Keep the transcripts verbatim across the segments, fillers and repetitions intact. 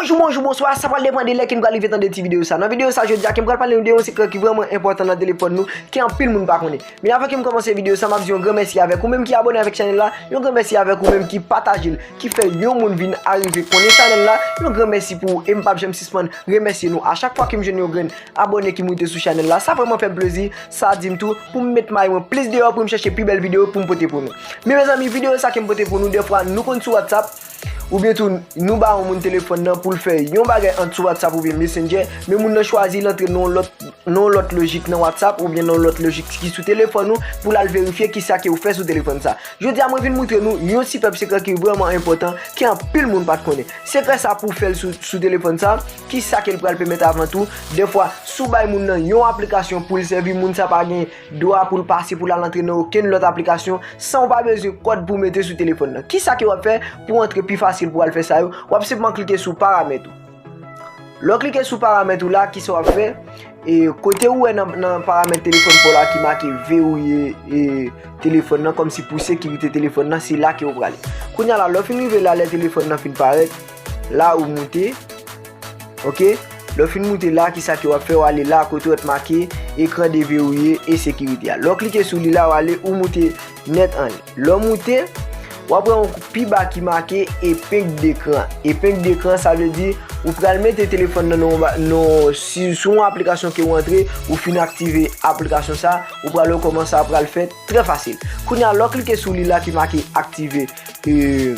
Jou bonjou, bonswa, sa pral depann de lè ke n pral rive tande ti videyo sa. Nan videyo sa jodi a, ke m pral pale nou de yon sekrè ki vrèman enpòtan nan telefòn nou, ke anpil moun pa konnen. Men avan ke m kòmanse videyo sa, m ap di yon gran mèsi avèk ou menm ki abòne avèk chanèl la, yon gran mèsi avèk ou menm ki pataje l, ki fè yon moun vin arive konnen chanèl la, yon gran mèsi pou ou e m p ap janm sispann remèsye nou a chak fwa ke m jwenn yon grenn abòne ki moute sou chanèl la. Sa vrèman fè m plezi, sa di m tou pou m met may mwen plis deyò pou m chèche pi bèl videyo pou m pote pou nou. Men mezanmi, videyo sa ke m pote pou nou, dèfwa nou konn sou WhatsApp, oubyen tou nou ba yon moun telefòn nan pou l fè yon bagay ant sou WhatsApp oubyen Messenger, men moun nan chwazi l antre nan yon lòt, nan yon lòt lojik nan WhatsApp oubyen nan yon lòt lojik ki sou telefòn ou pou l al verifye kisa ke ou fè sou telefòn sa. Jodi a mwen vin moutre nou yon sipèb sekrè ki vrèman enpòtan ke anpil moun pa t konnen. Sekrè sa pou w fè l sou, sou telefòn sa, kisa ke l pral pèmèt avan tou, dèfwa si w bay moun nan yon aplikasyon pou l sèvi, moun sa pa gen dwa pou l pase pou l al antre nan okenn lòt aplikasyon san w pa bezwen kòd pou w mete sou telefòn nan. Kisa ke w ap fè pou w antre pi fasil pou w al fè sa yo? W ap senpman klike sou paramèt ou. Lè w klike sou paramèt ou la, kisa w ap fè? E kote ou wè nan, nan paramèt telefòn pa w la ki make verrouiller e telefòn nan, kòmsi pou sekirite telefòn nan, se la ke w prale. Kounye a la, lè w fin rive la, lè telefòn nan fin parèt, la ou moute, ok? Lè w fin moute la, kisa ke w ap fè? W ale la kote w wè t make ekran deverouye e sekirite a. Lè w klike sou li la, w ale, ou moute nèt anlè. Lè w moute, w ap wè yon pi ba ki make epeng dekran. Epeng dekran, sa vle di ou pral mete telefòn nan nan yon ba-, nan, si, sou yon aplikasyon ke w antre, ou fin aktive aplikasyon sa, ou pral wè kòman sa pral fèt trè fasil. Kounye a, lè w klike sou li la ki make aktive, e,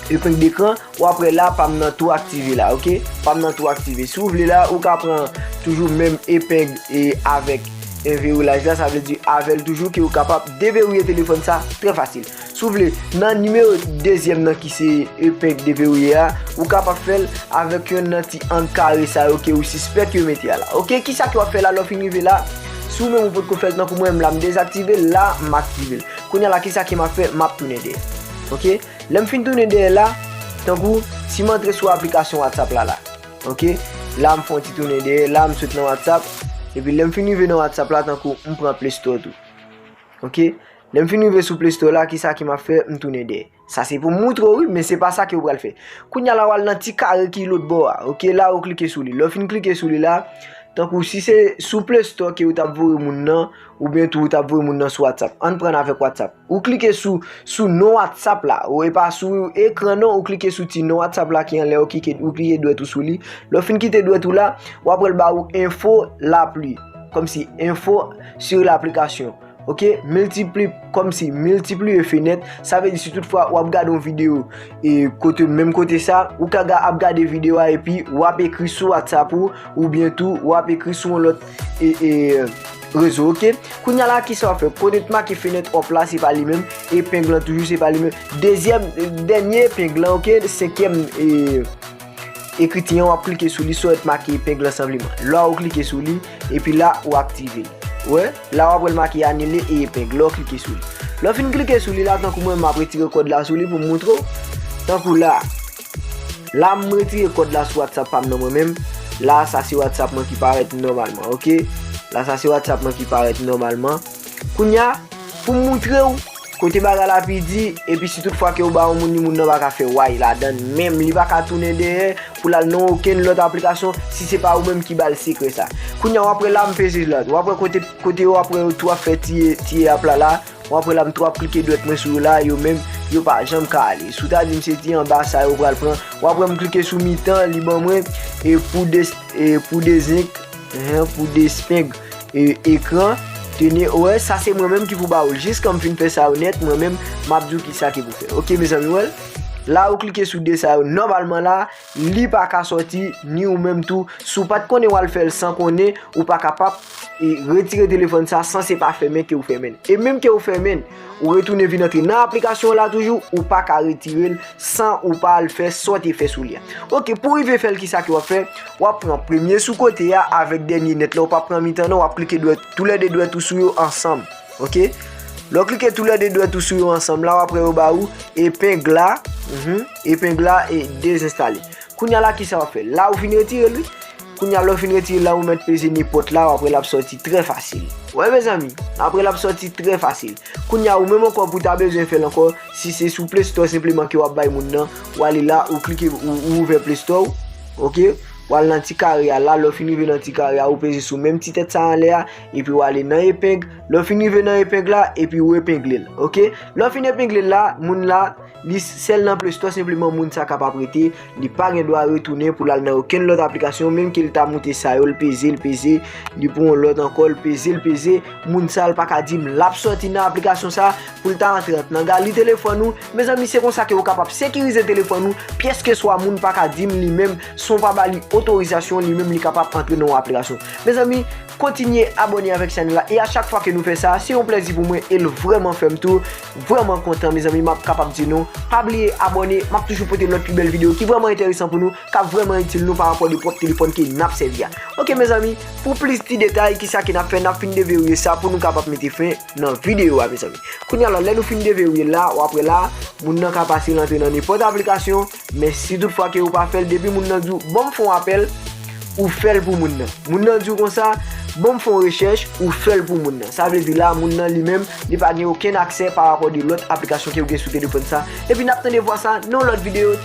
epeng dekran, w ap wè la, pa m nan tou aktive la, ok? Pa m nan tou aktive. Si w vle la, ou ka pran toujou menm epeng e avèk enverouyaj la, sa vle di avè l toujou ke ou kapab deverouye telefòn sa trè fasil. Si w vle, nan nimewo dezyèm nan ki se epeng deverouye a, ou kapab fè l avèk yonn nan ti ang kare sa yo ke ou sispèk yo mete a la. Ok, kisa ke w ap fè la lè w fin rive la? Si w menm ou potko fè l tankou mwen menm la, m dezaktive l la, m aktive l. Kounye a la, kisa ke m ap fè? M ap tounen dèyè. Ok? Lè m fin tounen dèyè la, tankou si m antre sou aplikasyon WhatsApp la la, ok? La m fè yon ti tounen dèyè, la m sot nan WhatsApp, epi lè m fin rive nan WhatsApp la, tankou m pran Play Store tou, ok? Lè m fin rive sou Play Store la, kisa ke m ap fè? M tounen dèyè. Sa se pou m moutre w, wi, men se pa sa ke w pral fè. Kounye a la, w al nan ti kare ki lòt bò a, ok? La, ou klike sou li. Lè w fin klike sou li la, tankou si se sou Play Store ke ou t ap voye moun nan, oubyen tou ou t ap voye moun nan sou WhatsApp. Ann pran avèk WhatsApp. Ou klike sou, sou non WhatsApp la, ou e pa sou ekran non, ou klike sou ti non WhatsApp la ki anlè, ou klike, ou klike dwèt ou sou li. Lè w fin kite dwèt ou la, w ap wè l ba ou enfo lapli, kòmsi enfo sur l'application. Ok, miltipli, kòmsi miltipliye fenèt, sa vle di si tout fwa w ap gade yon videyo e kote, menm kote sa, ou ka ga-, ap gade videyo a epi w ap ekri sou WhatsApp ou, oubyen tou w ap ekri sou yon lòt e, e, rezo, ok? Kounye a la, kisa w ap fè? Kote t make fenèt òp la, se pa li menm, epeng lan toujou, se pa li menm. Dezyèm, dènye epeng lan, ok? Senkyèm e, ekriti an, w ap klike sou li, sa w wè t make epeng lan senpleman. La, ou klike sou li, epi la, ou aktive l. Ou wè? La, w ap wè l make anile e epeng. La, w klike sou li. Lè w fin klike sou li la, tankou mwen, m ap retire kòd la sou li pou m moutre w. Tankou la, la, m retire kòd la sou WhatsApp pa m nan mwen menm. La, sa se WhatsApp mwen ki parèt nòmalman, ok? La, sa se WhatsApp mwen ki parèt nòmalman. Kounye a, pou m moutre w kote bagay la pi di, epi si tout fwa ke w ba yon moun li, moun nan pa ka fè way ladan l, menm li pa ka tounen dèyè pou l al nan okenn lòt aplikasyon si se pa ou menm ki ba l sekrè sa. Kounye a, w ap wè la, m peze la, w ap wè kote, kote w ap wè yo tou ap fè tiye, tiye ap la la, w ap wè la, m tou ap klike dwèt mwen sou yo la, yo menm, yo pa janm ka ale. Si w ta di m se ti anba sa yo pral pran, w ap wè m klike sou mitan, li ban mwen, e pou des-, e pou dezenk, Ehe, pou despeng, e, ekran, tene, wè, sa se mwen menm ki pou ba ou l. Jiskan m fin fè sa yo nèt, mwen menm, m ap di w kisa ke pou fè. Ok, mezanmi, wè l? La, ou klike sou de sa yo. Nòmalman la, li pa ka sòti, ni ou menm tou. Si w pa t konnen w al fè l san konnen, ou pa kapab, e, retire telefòn sa san se pa fèmen ke ou fèmen l. E menm ke ou fèmen l, ou retounen vin antre nan aplikasyon la toujou, ou pa ka retire l san ou pa al fè sa w te fè sou li a. Ok, pou w rive fè l, kisa ke w ap fè? W ap pran premye sou kote a avèk dènye nèt la, ou pa pran mitan non, w ap klike dwèt, toulède dwèt ou sou yo ansanm. Ok? Lè w klike toulède dwèt ou sou yo ansanm la, w ap wè yo ba ou epeng la, mhm, epeng la e dezenstale. Kounye a la, kisa w ap fè? La, ou fin retire l, wi. Kounye a, lè w fin retire l la, ou mèt peze nenpòt la, w ap wè l ap sòti trè fasil. Wè, mezanmi, apre l ap sòti trè fasil. Kounye a, ou menm ankò, pou w ta bezwen fè l ankò, si se sou Play Store senpleman ke w ap bay moun nan, w ale la, ou klike, ou, ou ouvè Play Store ou. Ok, w al nan ti kare a la, lè w fin rive nan ti kare a, ou peze sou menm ti tèt sa anlè a, epi w ale nan epeng. Lè w fin rive nan epeng la, epi ou epengle l. Ok, lè w fin epengle l la, moun la, li sèl nan Play Store, senpleman moun sa kapab rete, li pa gen dwa retounen pou l al nan okenn lòt aplikasyon, menm ke l ta moute sa yo, l peze, l peze, li pou yon lòt ankò, l peze, l peze, moun sa l pa ka di m l ap sòti nan aplikasyon sa pou l ta antre nan gali telefòn ou. Mezanmi, se konsa ke ou kapab sekirize telefòn ou, pyès ke swa moun pa ka di m li menm, san w pa ba li otorizasyon, li menm li kapab antre nan yon aplikasyon. Mezanmi, kontinye abòne avèk chanèl la, e a chak fwa ke nou fè sa, se yon plèzi pou mwen, e l vrèman fè m tou vrèman kontan, mezanmi, m ap kapab di nou, pa bliye abòne, m ap toujou pote lòt pi bèl videyo ki vrèman enteresan pou nou, k ap vrèman itil nou pa rapò de pwòp telefòn ke n ap sèvi a. Ok, mezanmi, pou plis ti detay, kisa ke n ap fè, n ap fin deverye sa pou nou kapab mete fen nan videyo a, mezanmi. Kounye a la, lè nou fin deverye la, w ap wè la, moun nan ka pase l antre nan nenpòt aplikasyon, men si tout fwa ke ou pa fè l, depi moun nan di w, "Ban m fè yon apèl," ou fè l pou moun nan. Moun nan di w konsa, "Ban m fè yon rechèch," ou fè l pou moun nan. Sa vle di la, moun nan li menm, li pa gen okenn aksè pa rapò de lòt aplikasyon ke ou gen sou telefòn sa. Epi n ap tande vwa sa nan yon lòt videyo.